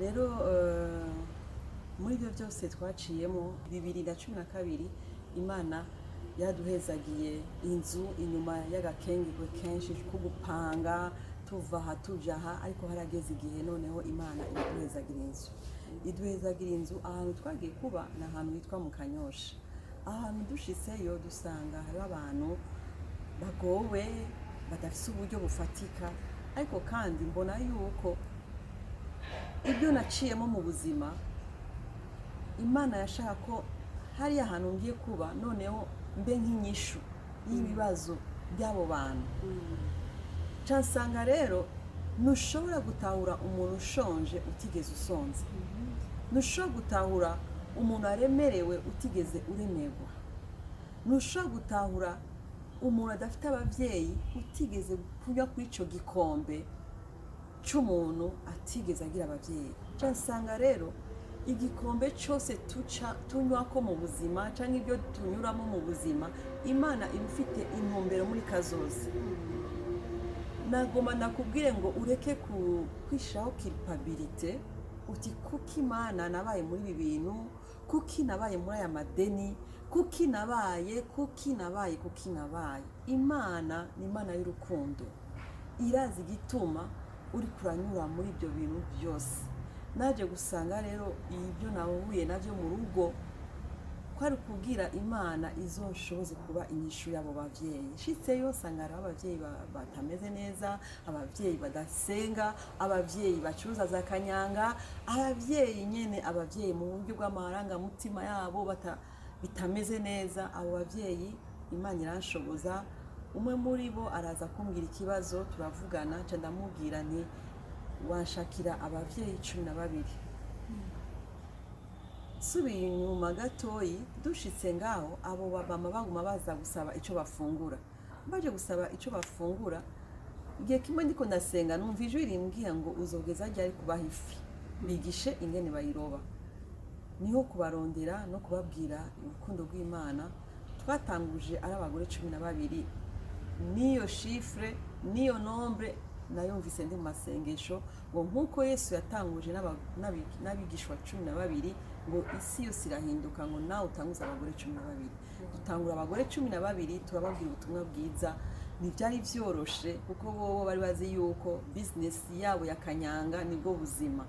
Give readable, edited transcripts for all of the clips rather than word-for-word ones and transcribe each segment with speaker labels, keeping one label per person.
Speaker 1: Rero muri ibyo byose twaciyemo, 2012 Imana yaduhezagiye inzu inyuma y'agakengerwe kenshi ko gupanga, tuva aha tuja aha, ariko harageze igihe noneho Imana iraduhezagira inzu, iduhezagira inzu. Ahantu twagiye kuba ni ahantu hitwa mu Kanyosha. Ahantu dushitseyo dusanga hariho abantu bagowe, badafise uburyo bufatika. Ariko kandi mbona yuko ibyo naciyemo mu buzima, Imana yashaka ko hariya hantu ngiye kuba noneho mbe nk'inyishu y'ibibazo by'abo bantu. Nsanga rero ntushobora gutahura umuntu ushonje utigeze usonza, ntushobora gutahura umuntu aremerewe utigeze uremerwa, ntushobora gutahura umuntu adafite ababyeyi utigeze kunywa kuri icyo gikombe cy'umuntu atigeze agira ababyeyi. Nsanga rero igikombe cyose tuca tunywa ko mu buzima cyangwa ibyo tunyuramo mu buzima, Imana iba ifite intumbero muri kazoza. Nagomba nakubwire ngo ureke kwishyiraho culpabilité, uti: "Kuki Imana nabaye muri ibi bintu? Kuki nabaye muri aya madeni? Kuki nabaye? Kuki nabaye? Kuki nabaye?" Imana ni Imana y'urukundo, irazi igituma uri kuranyura muri ibyo bintu byose. Naje gusanga rero ibyo nahuye nabyo mu rugo kwari kubwira Imana izonshoboze kuba inyishu y'abo bavyeyi. Nshitseyo nsanga hariho abavyeyi batameze neza, abavyeyi badasenga, abavyeyi bacuruza za kanyanga, abavyeyi nyene, abavyeyi mu buryo bw'amarangamutima yabo bitameze neza. Abo bavyeyi Imana iranshoboza, umwe muri bo araza kumbwira ikibazo, turavugana, nca ndamubwira nti: "Wanshakira abavyeyi 12." Subiye inyuma gatoyi, dushitse ngaho, abo bamama baguma baza gusaba icyo bafungura. Baje gusaba icyo bafungura, igihe kimwe ndiko ndasenga numva ijwi rimbwira ngo: "Uzogeza ryari kubaha ifi? Bigishe ingene bayiroba." Niho kubarondera no kubabwira urukundo rw'Imana. Twatanguje ari abagore 12. N'iyo chiffre, n'iyo nombre nayumvise ndi mu masengesho, ngo nk'uko Yesu yatanguje n'abigishwa 12, ngo isi yose irahinduka, ngo nawe utanguze abagore 12. Dutangura abagore 12, turababwira ubutumwa bwiza. Ntibyari byoroshe kuko bobo bari bazi yuko bizinesi yabo ya kanyanga nibwo buzima.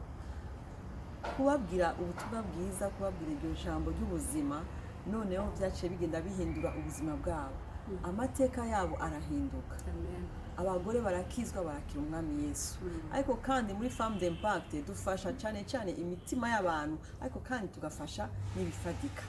Speaker 1: Kubabwira ubutumwa bwiza, kubabwira iryo jambo ry'ubuzima, noneho byaciye bigenda bihindura ubuzima bwabo, amateka yabo arahinduka.
Speaker 2: Amen.
Speaker 1: Abagore barakizwa, barakira Umwami Yesu. Ariko kandi muri Femme d'Impact dufasha cyane cyane imitima y'abantu, ariko kandi tugafasha n'ibifatika.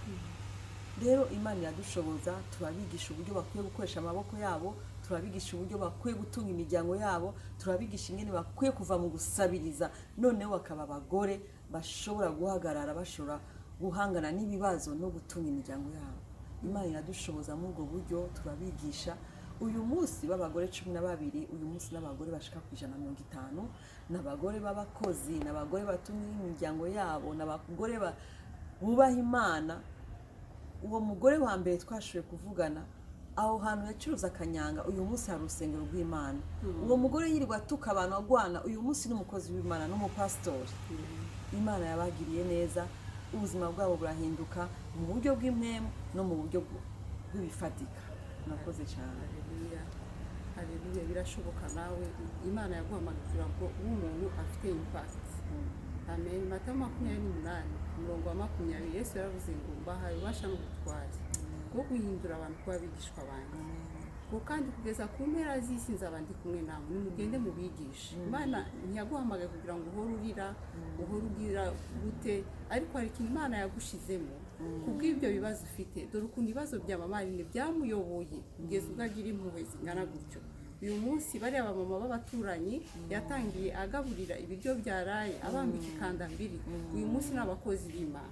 Speaker 1: Rero Imana iradushoboza, turabigisha uburyo bakwiye gukoresha amaboko yabo, turabigisha uburyo bakwiye gutunga imiryango yabo, turabigisha ingene bakwiye kuva mu gusabiriza, noneho bakaba abagore bashobora guhagarara, bashobora guhangana n'ibibazo no gutunga imiryango yabo. Imana iradushoboza muri ubwo buryo, turabigisha. Uyu munsi b'abagore 12, uyu munsi n'abagore bashika ku 150, ni abagore b'abakozi, ni abagore batunga imiryango yabo, ni abagore bubaha Imana. Uwo mugore wa mbere twashoboye kuvugana, aho hantu yacuruza akanyanga, uyu munsi hari urusengero rw'Imana. Uwo mugore yirirwa atuka abantu, agwana, uyu munsi ni umukozi w'Imana n'umupasitori. Imana yabagiriye neza, ubuzima bwabo burahinduka mu buryo bw'impwemu no mu buryo bw'ibifatika. Murakoze cyane.
Speaker 2: Haleluya, haleluya! Birashoboka. Nawe Imana yaguhamagaye kugira ngo ube umuntu afite impact. Amen. Matayo 28, umurongo wa 20, Yesu yaravuze ngo: "Mbahaye ububasha n'ubutware bwo guhindura abantu kuba abigishwa banjye," ngo kandi "kugeza ku mpera z'isi nzaba ndi kumwe namwe. Nimugende mubigishe." Imana ntiyaguhamagaye kugira ngo uhore urira, uhore ugira gute, ariko hari ikintu Imana yagushizemo kubw'ibyo bibazo ufite. Dore ukuntu ibibazo bya mama Aline byamuyoboye kugeza ubwo agira impuhwe zingana gutyo. Uyu munsi bariya bamama b'abaturanyi yatangiye agaburira ibiryo byaraye, abambika ikandambiri, uyu munsi ni abakozi b'Imana.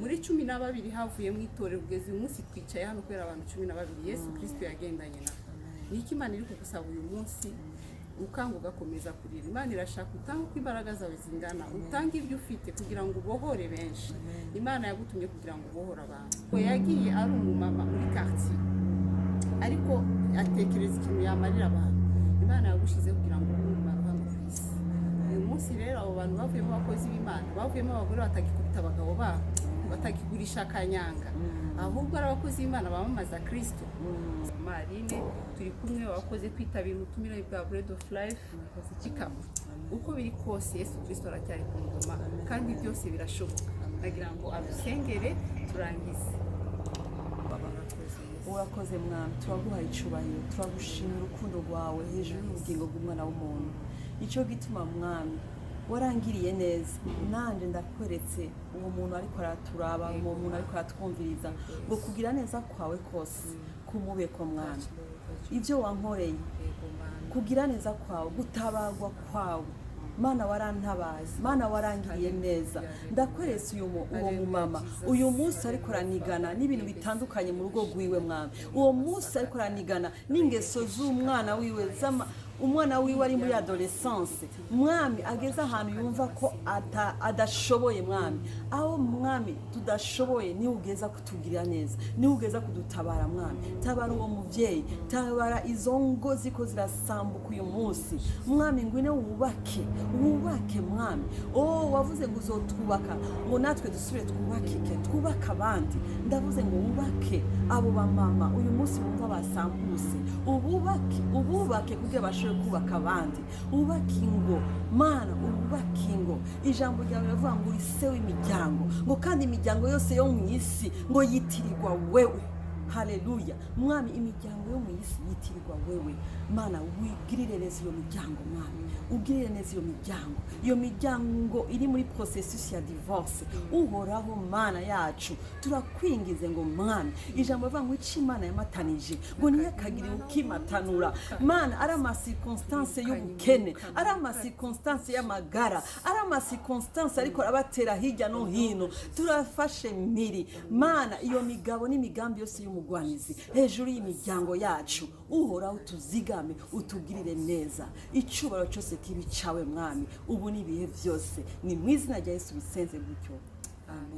Speaker 2: Muri 12 havuyemo itorero. Kugeza uyu munsi twicaye hano kubera abantu 12 Yesu Kirisito yagendanye nabo. Ni iki Imana iri kugusaba uyu munsi ukanga ugakomeza kurira? Imana irashaka utange uko imbaraga zawe zingana, utange ibyo ufite kugira ngo ubohore benshi. Imana yagutumye kugira ngo ubohore abantu. We yagiye ari umumama muri quartier, ariko atekereza ikintu yamarira abantu. Imana yagushize kugira ngo ube umumaro hano ku isi uyu munsi. Munsi rero abo bantu bavuyemo abakozi b'Imana, bavuyemo abagore batagikubita abagabo babo, batakigurisha akanyanga, ahubwo ari abakozi b'Imana bamamaza Kirisito. Marine, turi kumwe, wakoze kwitabira ubutumire bwa Bread of Life. Kikama uko biri kose, Yesu Kirisito aracyari ku ngoma kandi byose birashoboka. Nagira ngo adusengere turangize. Urakoze, Yesu.
Speaker 1: Urakoze Mwami, turaguha icubahiro, turagushimira urukundo rwawe hejuru y'ubugingo bw'umwana w'umuntu. Nicyo gituma Mwami warangiriye neza, nanjye ndakweretse uwo muntu ariko araturaba, uwo muntu ariko aratwumviriza, ngo kugira neza kwawe kose kumubeko Mwami, ibyo wankoreye,
Speaker 2: Yego, Mana.
Speaker 1: kugira neza kwawe, gutabagwa kwawe. Mana warantabaye, Mana warangiriye neza. Ndakweretse uwo mumama uyu munsi ariko aranigana n'ibintu bitandukanye mu rugo rwiwe Mwami. Uwo munsi ariko aranigana n'ingeso z'umwana wiwe, umwana wiwe ari muri adolescence Mwami, ageze ahantu yumva ko adashoboye Mwami. Aho Mwami tudashoboye niwe ugeza kutugirira neza, niwe ugeza kudutabara Mwami. Tabara uwo mubyeyi, tabara izo ngo ziko zirasambuka uyu munsi Mwami. Ngwino wubake, wubake Mwami. Oh, wavuze ngo uzotwubaka, ngo natwe dusubire twubakike, twubake abandi. Ndavuze ngo wubake abo bamama uyu munsi bumva basambuse, ububake, ububake kugira bashobore kubaka abandi. Wubake ingo Mana, ububake ingo. Ijambo ryawe riravuga ngo uri se w'imiryango, ngo kandi imiryango yose yo mu isi ngo yitirirwa wewe. Haleluya Mwami, imiryango yo mu isi yitirirwa wewe Mana. Wigirire neza iyo miryango Mwami, ugirire neza iyo miryango, iyo miryango iri muri processus ya divorce. Uhoraho Mana yacu, turakwingize ngo Mwami, ijambo rivuga ngo icyo Imana yamatanije ngo ntiyakagire ukimatanura. Mana, ari amacirconstance y'ubukene, ari amacirconstance y'amagara, ari amacirconstance ariko abatera hirya no hino, turafashe miri Mana iyo migabo n'imigambi yose y'umugwanizi hejuru y'imiryango yacu. Uhoraho, tuzigame, utugirire neza. Icyubahiro cyose kibi cyawe Mwami, ubu n'ibihe byose. Ni mu izina rya Yesu bisenze gutyo, amen.